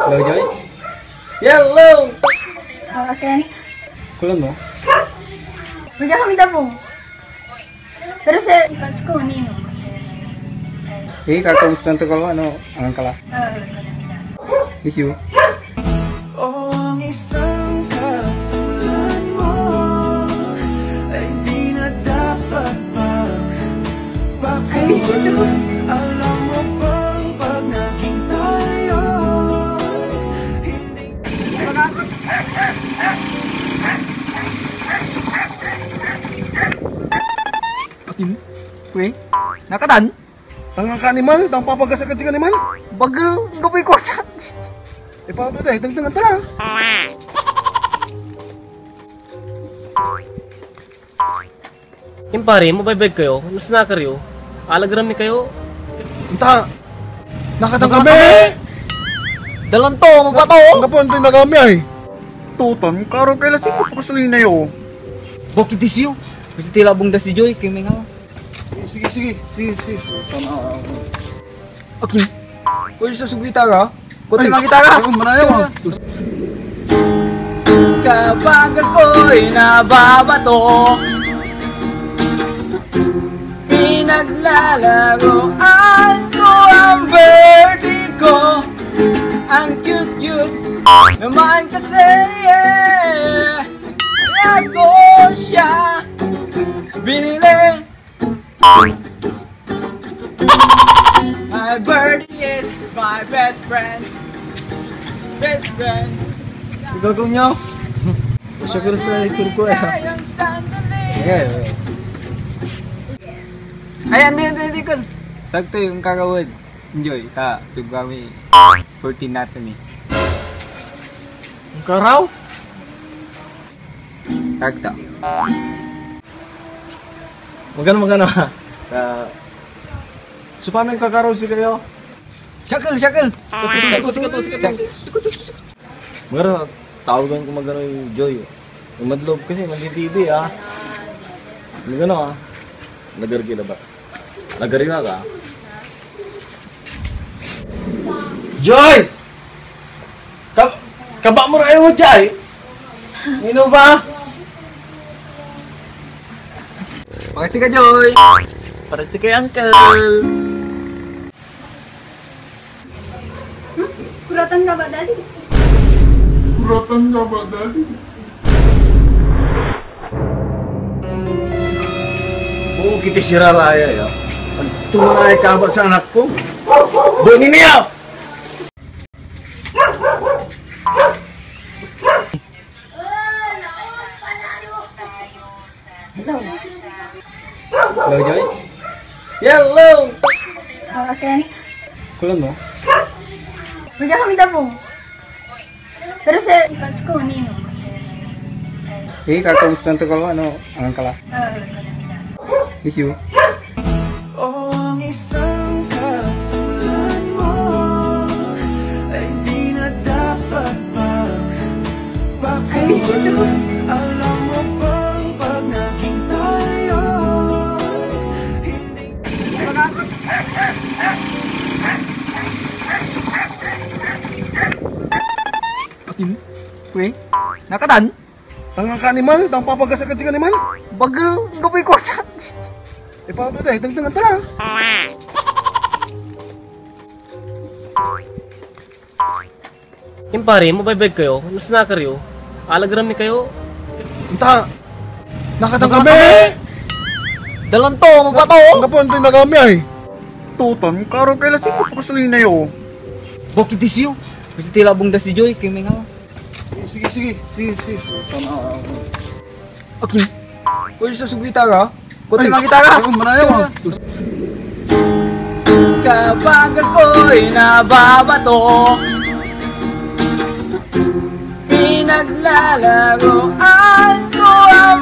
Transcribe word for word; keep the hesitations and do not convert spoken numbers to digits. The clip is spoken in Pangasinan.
Hello, Joy? Hello! Ah, Ken? Kulang mo? Medyo kami dabo. Pero sa Pasko, Nino. Eh, kakamusta to ka, ano? Angan ka la? Ah, Miss you. Oh, ang isang katulad mo ay di na dapat pagpakuran. Alam mo bang pag naging tayo, hindi Akin? Pre? Nakatan? Tanga ka animal, tang papagasak ka animal. Bagel, anggapoy kwarta. E, paano to, eh? Dengdengan to lang. Impare, mabaybayag kayo, no snacker yo, alageran mi kayo. Anta, nakatan kami! Dalan to, mapato! Anggapo, antoy nagami ay. Tutan, karo kay la si Papa Kasalina yo. Bokit di siyo. Kasi tila abung da si Joy, kay may nga. Sige, sige, sige, sige. Tama, ah, ah. Akin. Pwede sa sugita ka? Pwede Ay, magita ka? Ay, manayaw, ah. Kapag ako'y nababato, pinaglalaroan ko ang birdie ko. Ang cute-cute naman kasi, eh. Ako siya binili. My birdie is my best friend. Best friend. Gagawin niya. Siya ko sa itur ko, eh. Sige. Ay, hindi, hindi, hindi, Kun. Sakto yung kakawad. Enjoy, ta. Tug kami. Fourteen natin, eh. Ang karaw? Sakto. Magano, magano, ha? Sa, supamin kakaraw si kayo? Shackle, shackle! Sikat, sikat, sikat, sikat. Magano, tawagan ko magano yung Joy. Yung madlob kasi, mag-T V, ah. Magano, ah. Nagargila ba? Nagariwa ka? Joy! Ka-, kaba mo rin mo, Joy? Ino ba? Pakasi ka, Joy! Para si kay Uncle! Hmm? Kuratan ka ba, Daddy? Kuratan ka ba, Daddy? Oo, kita si Raraya, ya. Tumanay ka ba sa anak ko? Doon niya! Hello. Hello, Joy? Hello! Ah, Ken? Kulang mo? Medyo kami dabo. Pero sa Pasko, Nino. Eh, kakamusta to ka, ano? Angan ka la? Ah, Miss you. Oh, ang isang katulad mo ay di na dapat pagpakuran. Alam mo bang pag naging tayo, hindi Akin? Pre? Nakatan? Tanga ka animal, tang papagasak ka animal. Bagel, anggapoy kwarta. E, paano to, eh? Dengdengan to lang. Impare, mabaybayag kayo, no snacker yo, alageran mi kayo. Anta, nakatan kami! Dalan to, mapato! Anggapo, antoy nagami ay. Tutan, karo kay la si Papa Kasalina yo. Bokit di siyo. Kasi tila abung da si Joy, kay may nga. Sige, sige, sige, sige. Tama, ah, ah. Akin. Pwede sa sugita ka? Pwede Ay, magita ka? Ay, manayaw, ah. Kapag ako'y nababato, pinaglalaroan